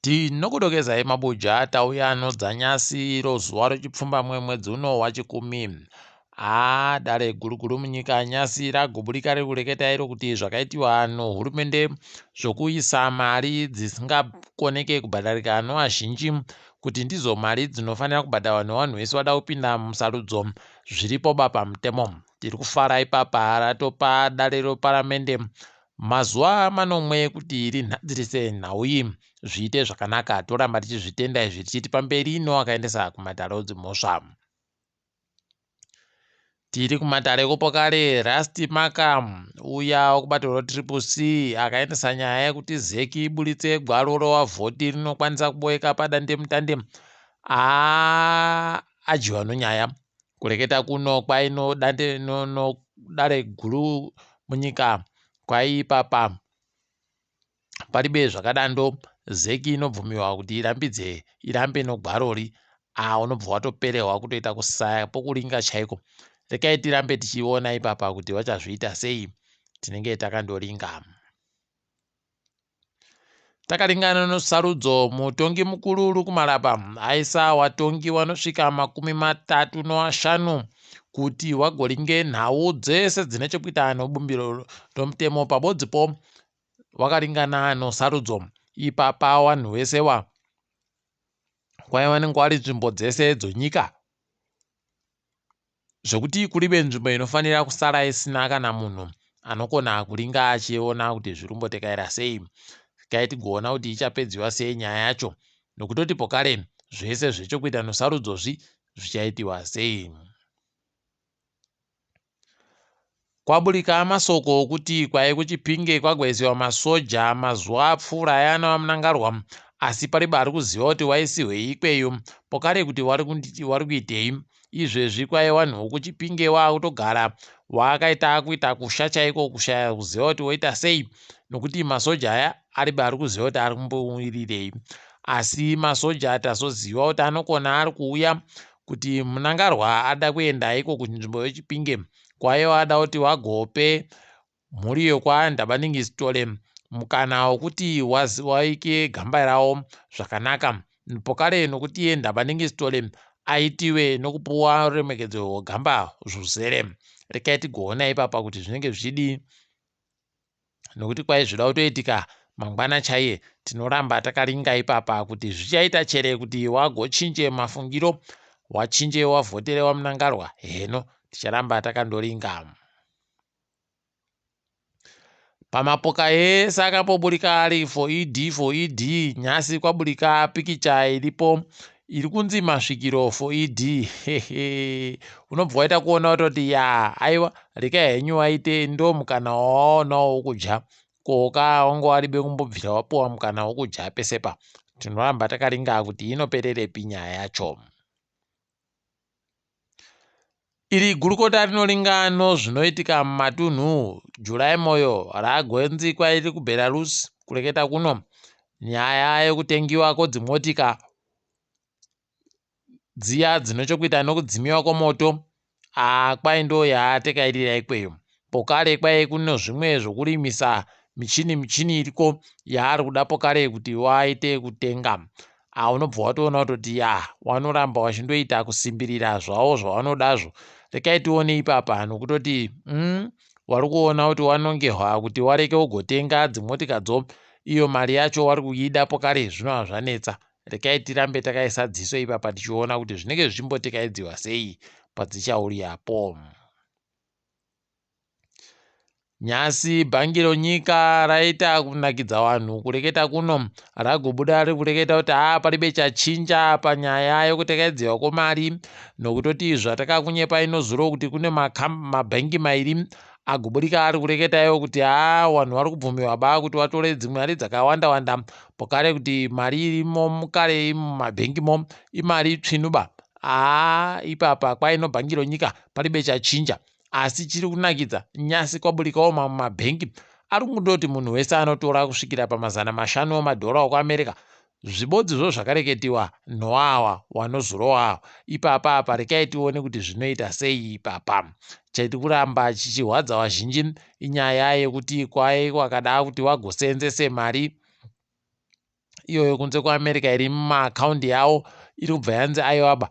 Tinokudokezai mabuja tauya nodzanyasi iro zuva rechipfumbamwe mwedzi uno wachikumi. Haa dare guru guru munyika nyasi ragubulika riri kureketa iro kuti zvakaitiwa nohurumende zvokuisa mari dzisingakoneke kubhadharika novazhinji kuti ndidzo mari dzinofanira kubhadharwa nevanhu vese vada kupinda musarudzo zviripo ba pamutemo. Tiri kufara ipapa ratopa dare reparamende mazuva manomwe kuti rinhadzirise nhau iyi zviite zvakanaka. Toramba tichizvitenda izvi tichiti pamberi nowakaendesa kumatare edzimhosva. Tiri kumatare ekupokare Rusty Maka uya wekubato reTriple C akaendesa nyaya yekuti ZEC iburitse gwaro revavhoti rinokwanisa kuboeka padandemutande. Haa adyiwa nonyaya. Kureketa kuno kwaino dande no, no dare guru munyika kwaiipapa paribe zvakadando zec inobvumiwa kuti irambidze irambe nogwarori aa unobva watoperehwa kutoita kusaya pokuringa chaiko rekai tirambe tichiona ipapa kuti vachazviita sei tinenge takandoringa takaringana nosarudzo mutongi mukuru uri kumalapa aisa watongi wanosvika 35 kuti wagoringe nhau dzese dzine chekuita nobumbiro romutemo pabodzipo wakaringana nosarudzo ipapa wanhu wese wa kwaiva vanenge vari nzvimbo dzese dzonyika zvekuti kurive nzvimbo inofanira kusara isina kana munhu anokona kuringa achiona kuti zviri kumbotekaira sei kai tigoona kuti ichapedziwa sei nyaya yacho nokutoti pokare zvese zvechokuita nosarudzozvi zvichaitiwa sei. Kwaburika masoko okuti kwai kuChipinge kwagoisiwa masoja mazuva apfuura aya ana VaMnangarwa asi paribe ari kuziva kuti waisihwei ikweyo pokare kuti wari kuitei. Izvezvi kwai wanhu wokuChipinge waakutogara waakaita kuita kusha chaiko kushaya kuziva kuti woita sei nokuti masoja aya aribe ari kuziva kuti ari kumbowirirei. Asi masoja tazoziva kuti anokona ari kuuya kuti Mnangarwa ada kuenda iko kunzvimbo yeChipinge kwaiva ada kuti wagope mhuri yekwaNdabaningi Sithole mukana wekuti waike gamba rawo zvakanaka pokare nokuti iye Ndabaningi Sithole aitiwe nokupuwa ruremekedzo rwegamba zvuzere. Rekai tigoona ipapa kuti zvinenge zvichidii. Nokuti kwai zvoda kutoitika mangwana chaiye tinoramba takaringa ipapa kuti zvichaita chere kuti wagochinje mafungiro wachinje wavhotere wamunangarwa heno ticharamba takandoringa. Pamapoka ese akamboburika ari for ED for ED nhasi kwaburika pikicha iripo iri kunzi masvikiro for ED hehe unobva waita kuona kutoti ya aiwa rekai henyu waite ndo mukana wawaonawo wokudya koka wanga waribe kumbobvira wapuwa mukana wokudya pese pa tinoramba takaringa kuti inopererepi nyaya yacho. Iri gurukota rinoringano zvinoitika mumatunhu July Moyo ragonzi kwairi kuBelarus kureketa kuno nyaya yekutengiwa kwedzimotika dziya dzinochokuita nokudzimiwa kwomoto aa kwai ndo yaatekairira ikweyo pokare kwai kuno zvimwe zvokurimisa michini michini iriko yaari kuda pokare kuti waite kutenga Ah, unobva watoona kutoti ya wanoramba wachindoita kusimbirira zvavo zvavanodazvo rekai tione ipapa nokutoti wari kuona kuti wanongehwa kuti wareke ugotenga dzimotikadzo iyo mari yacho wari kuida pokare zvinova zvanetsa rekai tirambe takaisa dziso ipapa tichiona kuti zvinenge zvichimbotekaidziwa sei padzichauriyapo. Nhasi bhangi ronyika raita kunakidza vanhu kureketa kuno ragobuda riri kureketa kuti haa paribe chachinja panyaya yekutekaidziwa kwemari nokutoti zvatakakunyepa inozuro kuti kune mabhengi mairi agoburika ari kureketa iwo kuti haa vanhu vari kubvumiwa ba kuti vatore dzimwe mari dzakawanda wanda pokare kuti mari irimo mukare mumabhengimo imari tsvinu ba haa ipapa kwaino bhangi ronyika paribe chachinja Asi chiri kunakidza nyasi kwaburikawo mamwe mabhengi ari kundoti munhu wese anotora kusvikira pamazana mashanu emadhora okuAmerica. Zvibodzizvo zvakareketiwa noawa wanozorowa ipapa apa rekai tione kuti zvinoita sei ipapa. Chiri kuramba chichihwadza vazhinji inyaya yekuti kwai wakada kuti wagoseenzese mari. iyoyo kunze kuAmerica iri mumaakaundi yavo iri kubva yanzi aiwaba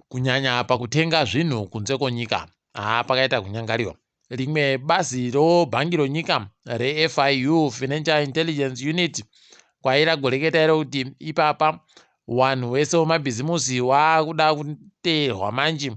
kunyanya pakutenga zvinhu kunze kwenyika. Haa pakaita kunyangariwa. Rimwe bazi robhangi ronyika reFIU Financial Intelligence Unit kwairagoreketa iro kuti ipapa wanhu wese wemabhizimusi waakuda kuteerwa manje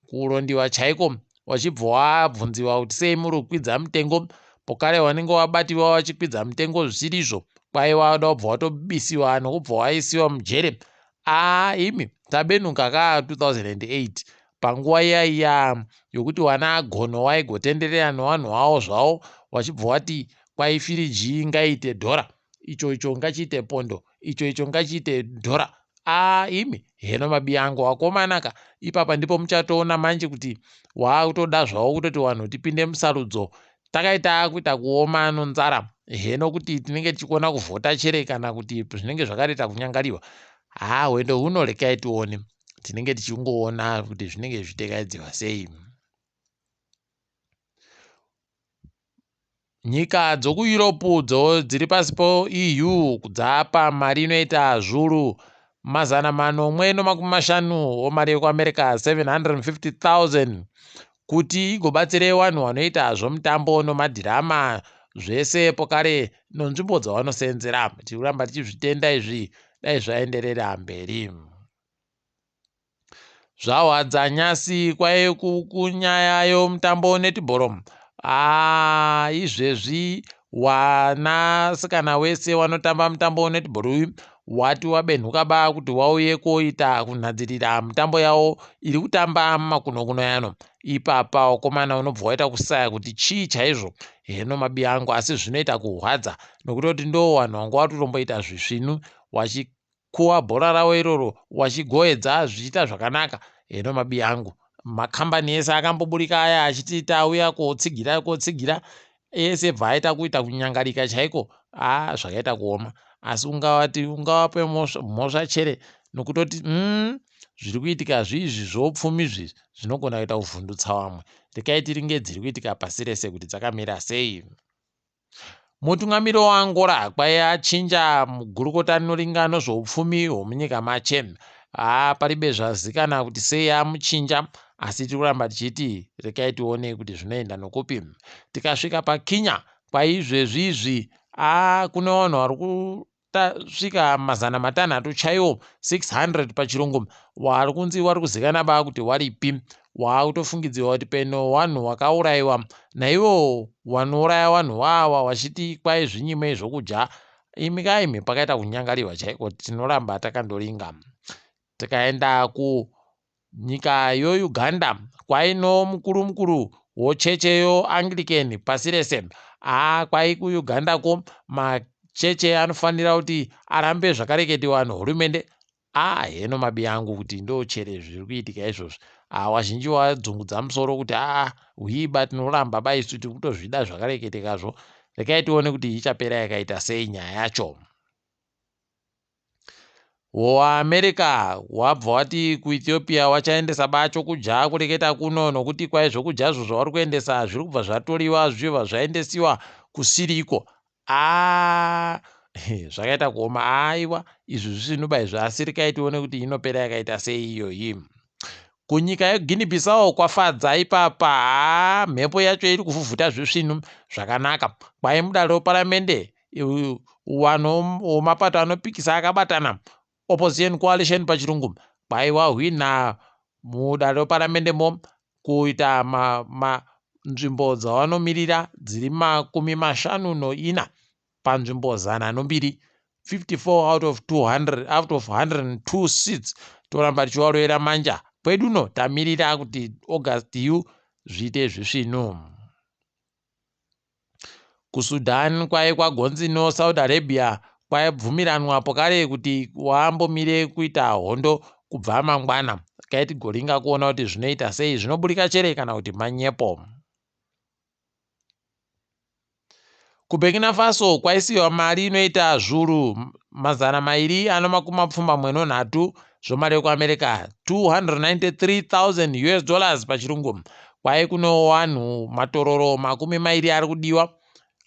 kurondiwa chaiko wachibva wabvunziwa kuti sei muri kukwidza mutengo pokare wanenge wabatiwa wachikwidza mutengo zvisirizvo kwaiwa wada kubva watobisiwa nokubva waisiwa mujere. Aa imi tabenuka ka 2008 panguva iya iya yokuti wana gono waigotenderera newanhu wawo zvawo wachibva wati kwai firiji ngaite dhora icho icho ngachiite pondo icho icho ngachiite dhora. Aa imi heno mabiyango akomanaka ipapa ndipo muchatoona manje kuti waakutoda zvawo kutoti vanhu tipinde musarudzo takaita kuita kuoma nonzara heno kuti tinenge tichikona kuvhota chere kana kuti zvinenge zvakareta kunyangariwa. Haa hwendo huno rekai tione tinenge tichingoona kuti zvinenge zvichitekaidziwa sei. Nyika dzokuEurope dziri pasi poEU dzapa mari inoita zviuru 750 wemari yekuAmerica 750,000 kuti igobatsire vanhu vanoita zvomutambo nomadhirama zvese pokare nonzvimbo dzavanosenzera. Tiri kuramba tichizvitenda izvi dai zvaenderera mberi. Zvahwadza nyasi kwaive kunyaya yomutambo netibhoro. Haa izvezvi wanasikana wese wanotamba mutambo wenetibhoro uyu wati wabenhuka ba kuti wauye koita kunhadzirira mutambo yawo iri kutamba mumakunokuno yano. Ipapa wakomana unobva waita kusaya kuti chii chaizvo heno mabi angu asi zvinoita kuhwadza nokutoti ndo wanhu wanga watotomboita zvisvinu wachikuwa bhora rawo iroro wachigoedza zvichiita zvakanaka heno mabi angu. Makambani ese akamboburika aya achiti tauya kotsigira kotsigira ese bva aita kuita kunyangarika chaiko aa zvakaita kuoma asi ungavati ungavape mhosva chere nokutoti zviri kuitika zviizvi zvoupfumi izvi zvinogona kuita kuvhundutsa vamwe rekai tiringe dziri kuitika pasi rese kuti dzakamira sei. Mutungamiri weAngola kwaiye achinja mugurukota rinoringa nezveupfumi hwemunyika mache. Haa paribe zvazikana kuti sei amuchinja asi tiri kuramba tichiti rekai tione kuti zvinoenda nokupi. Tikasvika paKenya kwaizvezvi izvi aa kune vanhu vari kusvika 600 chaiwo 600 pachirungu wari kunzi wari kuzikana ba kuti waripi waakutofungidzirwa kuti peno wanhu wakaurayiwa naivo wanouraya wanhu wawa wachiti kwai zvinyime zvokudya imi kaimi pakaita kunyangariwa chaiko tinoramba takandoringa. Tikaenda kunyika yoUganda kwaino mukuru mukuru wocheche yoAnglican pasi rese aa kwai kuUgandako macheche anofanira kuti arambe zvakareketiwa nehurumende. Aa heno mabi angu kuti ndochere zviri kuitika izvozvi. Aa wazhinji wadzungudza musoro kuti aa hwiba tinoramba ba isu tiri kutozvida zvakareketekazvo. Rekai tione kuti ichapera yakaita sei nyaya yacho. WoAmerica wabva wati kuEthiopia wachaendesa ba chokudya kureketa kuno nokuti kwai zvokudyazvo zvavari kuendesa zviri kubva zvatoriwa zvichibva zvaendesiwa kusiriko. Aa zvakaita kuoma aiwa izvi zvisvinuba izvi asi rekai tione kuti inopera yakaita sei iyoyi. Kunyika yeGuinea Bissau kwafadza ipapa haa mhepo yacho iri kuvhuvhuta zvisvinu zvakanaka. Kwai mudare reparamende vanhu wemapato anopikisa akabatana opposition coalition pachirungu kwai wahwina mudare reparamende mo kuita nzvimbo dzavanomirira dziri 54 panzvimbo 102 54 out of 200 out of 102 seats. Toramba tichivarovera manja kweduno tamirira kuti August yu zviite zvisvinu. KuSudan kwai kwagonzi noSaudi Arabia kwaibvumiranwa pokare kuti waambomire kuita hondo kubva mangwana. Kai tigoringa kuona kuti zvinoita sei zvinoburika chere kana kuti manyepo. KuBurkina Faso kwaisiyiwa mari inoita zviuru 283 zvomari yekuAmerica 293,000 US dollars pachirungu. Kwai kuno vanhu matororo 20 ari kudiwa.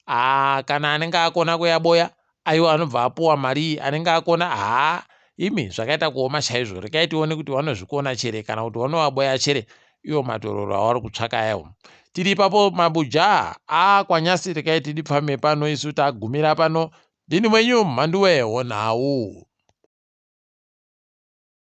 Haa kana anenge akona kuyaboya aiwa anobva apuwa mari anenge akona haa imi zvakaita kuoma chaizvo regai tione kuti vanozvikona chere kana kuti vanovaboya chere iwo matororo avari kutsvaka ayawo tiri ipapo mabuja a kwanyasi regai tidipfame pano isu tagumira pano ndini wenyu mhanduwe honhau.